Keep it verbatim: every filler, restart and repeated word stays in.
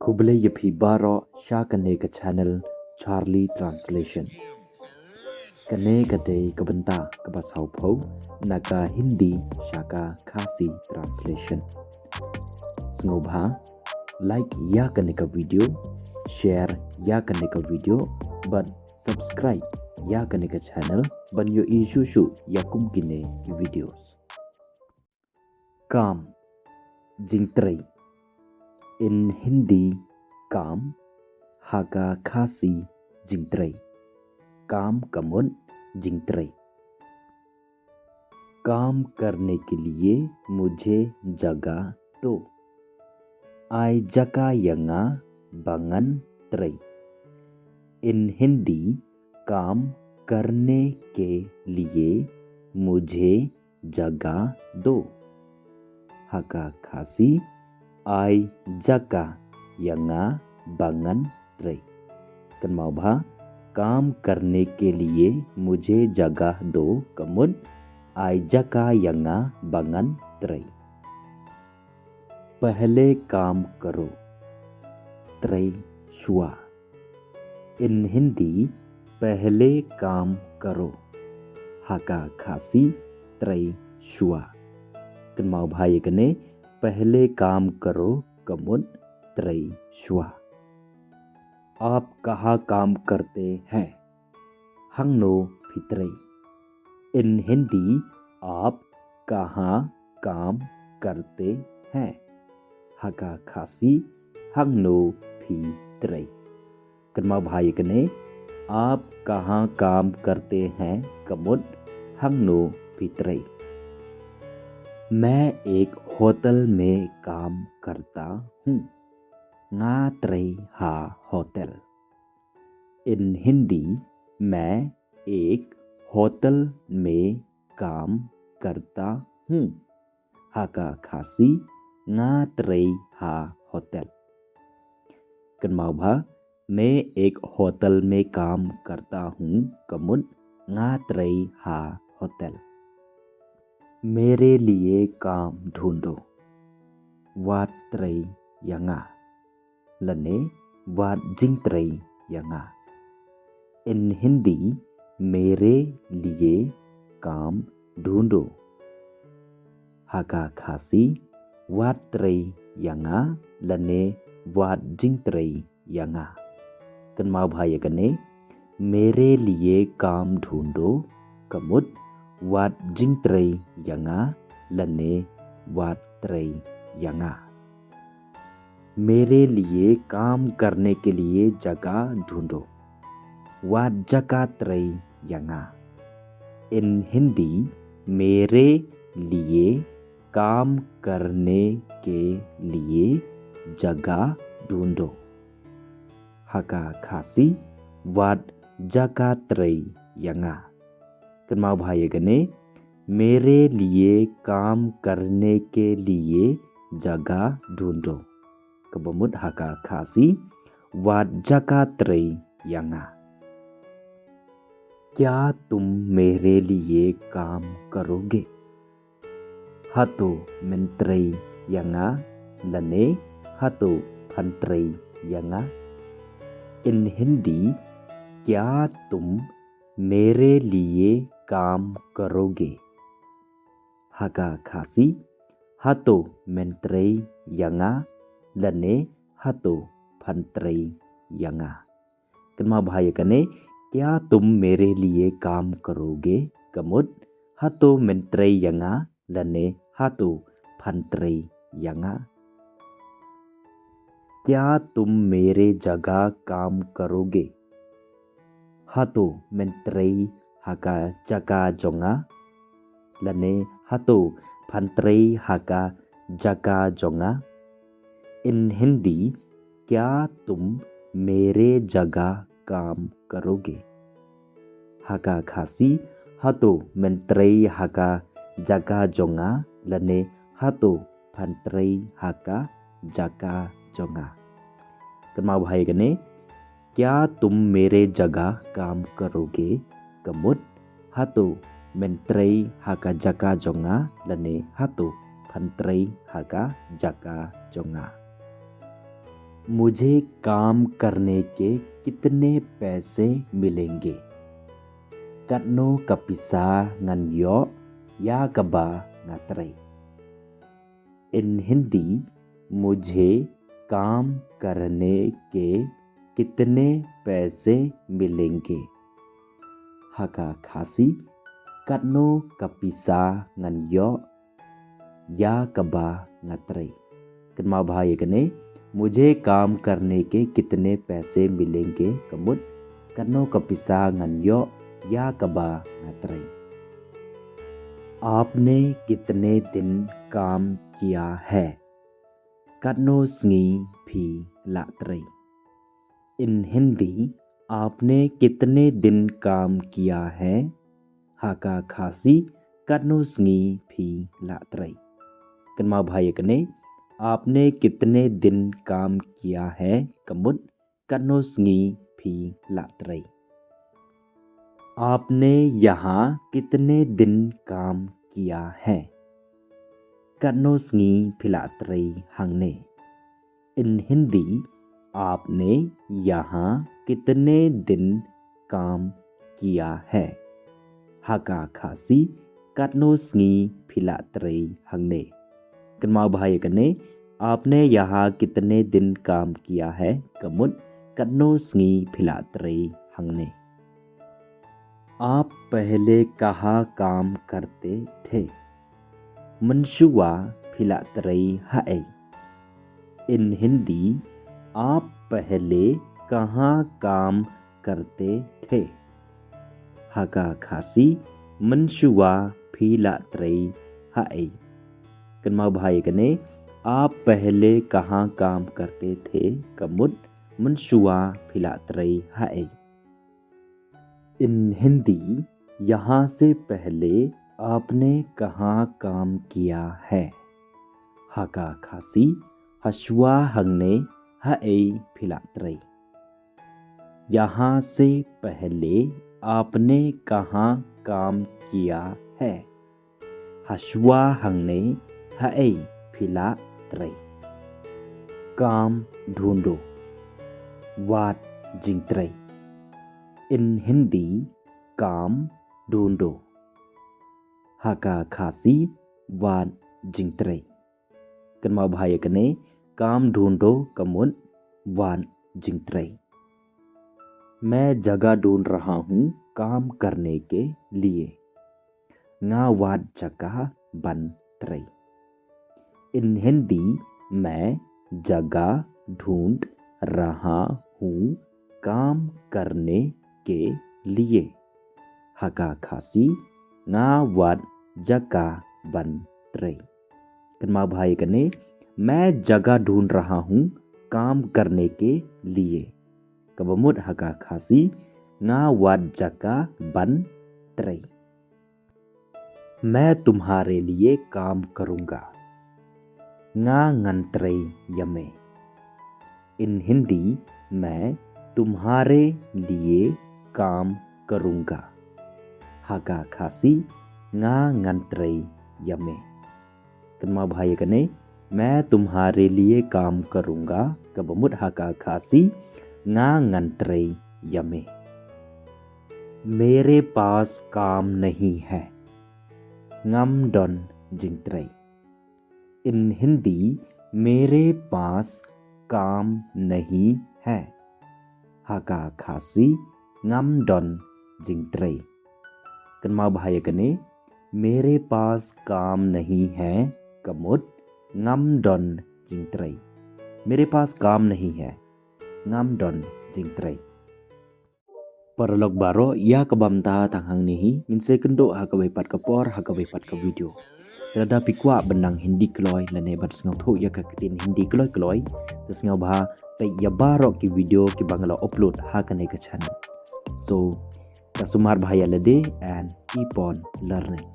Khublei ïa phi baroh sha kane ka channel Charlie Translation. Kane ka dei ka bynta kaba sawphew na ka Hindi sha ka Khasi translation. Sngewbha like ïa kane ka video, share ïa kane ka video bad subscribe ïa kane ka channel ban ïohi shuh shuh ïa kum kine ki videos. Kam, jingtrei. In Hindi, काम, ha ka Khasi, jingtrei. काम का मतलब, jingtrei. काम करने के लिए मुझे जगह दो. Ai jaka ïa nga ba ngan trei. In Hindi, काम करने के लिए मुझे जगह दो. Ha ka Khasi, ai jaka ïa nga ba ngan trei. Kynmaw bha, काम करने के लिए मुझे जगह दो ka mut, ai jaka ïa nga ba ngan trei. पहले काम करो, trei shuwa. In Hindi, पहले काम करो. Ha ka Khasi, trei shuwa. Kynmaw bha ïa kane, पहले काम करो ka mut, trei shuwa. आप कहाँ काम करते हैं? Hangno phi trei? In Hindi, आप कहाँ काम करते हैं? Ha ka Khasi, hangno phi trei? Kynmaw bha ïa kane, आप कहाँ काम करते हैं ka mut, hangno phi trei? मैं एक होटल में काम करता हूँ. Nga trei ha hotel. In Hindi, मैं एक होटल में काम करता हूँ. Ha ka Khasi, nga trei ha hotel. Kynmaw bha, मैं एक होटल में काम करता हूँ ka mut, nga trei ha hotel. मेरे लिए काम ढूंढो. Wat trei ïa nga. Lane, wat jingtrei ïa nga. In Hindi, मेरे लिए काम ढूंढो. Ha ka Khasi, wat trei ïa nga, lane, wat jingtrei ïa nga. Kynmaw bha ïa kane, मेरे लिए काम ढूंढो ka mut, wat jingtrei ïa nga, lane, wat trei ïa nga. मेरे लिए काम करने के लिए जगह ढूंढो. Wat jaka trei ïa nga. In Hindi, मेरे लिए काम करने के लिए जगह ढूंढो. Ha ka Khasi, wat jaka trei ïa nga. Kynmaw bha ïa kane, मेरे लिए काम करने के लिए जगह ढूंढो. Kaba mut ha ka Khasi, wat jaka trei ïa nga. क्या तुम मेरे लिए काम करोगे? Hato men trei ïa nga, lane hato phan trei ïa nga. In Hindi, क्या तुम मेरे लिए काम करोगे? Ha ka Khasi, hato men trei ïa nga, lane hato phan trei ïa nga. Kynmaw bha ïa kane, क्या तुम मेरे लिए काम करोगे ka mut, hato men trei ïa nga, lane hato phan trei ïa nga. क्या तुम मेरे जगह काम करोगे? Hato men trei ha ka jaka jong nga, lane hato phan trei ha ka jaka jong nga. In Hindi, क्या तुम मेरे जगह काम करोगे? Ha ka Khasi, hato men trei ha ka jaka jong nga, lane hato phan trei ha ka jaka jong nga. Kynmaw bha ïa kane, क्या तुम मेरे जगह काम करोगे ka mut, hato men trei ha ka jaka jong nga, lane hato phan trei ha ka jaka jong nga. मुझे काम करने के कितने पैसे मिलेंगे? Katno ka pisa ngan ïoh ïa kaba nga trei. In Hindi, मुझे काम करने के कितने पैसे मिलेंगे? Ha ka Khasi, katno ka pisa ngan ïoh ïa kaba nga trei. Kynmaw bha ïa kane, मुझे काम करने के कितने पैसे मिलेंगे, ka mut, katno ka pisa ngan ïoh ïa kaba nga trei. आपने कितने दिन काम किया है? Katno sngi phi la trei. In Hindi, आपने कितने दिन काम किया है? Ha ka Khasi, katno sngi phi la trei. Kynmaw bha ïa kane, आपने कितने दिन काम किया है, ka mut, katno sngi phi la trei. आपने यहाँ कितने दिन काम किया है? Katno sngi phi la trei hangne. In Hindi, आपने यहाँ कितने दिन काम किया है? Ha ka Khasi, katno sngi phi la trei hangne. Kynmaw bha ïa kane, आपने यहाँ कितने दिन काम किया है, ka mut, katno sngi phi la trei hangne. आप पहले कहाँ काम करते थे? Mynshuwa phi la trei haei. In Hindi, आप पहले कहाँ काम करते थे? Ha ka Khasi, mynshuwa phi la trei haei. Kynmaw bha ïa kane, आप पहले कहाँ काम करते थे, ka mut, mynshuwa phi la trei haei. In Hindi, यहाँ से पहले आपने कहाँ काम किया है? Ha ka Khasi, hashuwa hangne haei phi la trei. यहाँ से पहले आपने कहाँ काम किया है? Hashuwa hangne haei phi la trei. काम ढूंढो, wad jingtrei. In Hindi, काम ढूंढो. Ha ka Khasi, wad jingtrei. Kynmaw bha ïa kane, काम ढूंढो, ka mut, wad jingtrei. मैं जगह ढूंढ रहा हूँ काम करने के लिए. Nga wad jaka ban trei. In Hindi, मैं जगह ढूंढ रहा हूँ काम करने के लिए. Ha ka Khasi, nga wad jaka ban trei. Kynmaw bha ïa kane, मैं जगह ढूंढ रहा हूँ काम करने के लिए. Kaba mut ha ka Khasi, nga wad jaka ban trei. मैं तुम्हारे लिए काम करूँगा. Nga ngan trei ïa me. In Hindi, मैं तुम्हारे लिए काम करूँगा. Ha ka Khasi, nga ngan trei ïa me. Kynmaw bha ïa kane, मैं तुम्हारे लिए काम करूँगा, kaba mut ha ka Khasi, nga ngan trei ïa me. मेरे पास काम नहीं है. Ngam don jingtrei. In Hindi, मेरे पास काम नहीं है. Ha ka Khasi, ngam don jingtrei. Kynmaw bha ïa kane, मेरे पास काम नहीं है, ka mut, ngam don jingtrei. मेरे पास काम नहीं है, ngam don jingtrei. Paralok baroh, ïa kaba mynta tang hangne hi, ngin sa ïakynduh ha kawei pat ka por, ha kawei pat ka video. Te lada phi kwah ban nang Hindi kloi, lane ban sngewthuh ïa ka ktien Hindi kloi kloi, te sngewbha peit ïa baroh ki video kiba nga la upload ha kane ka channel. So, ka sumar bha ïa lade and keep on learning.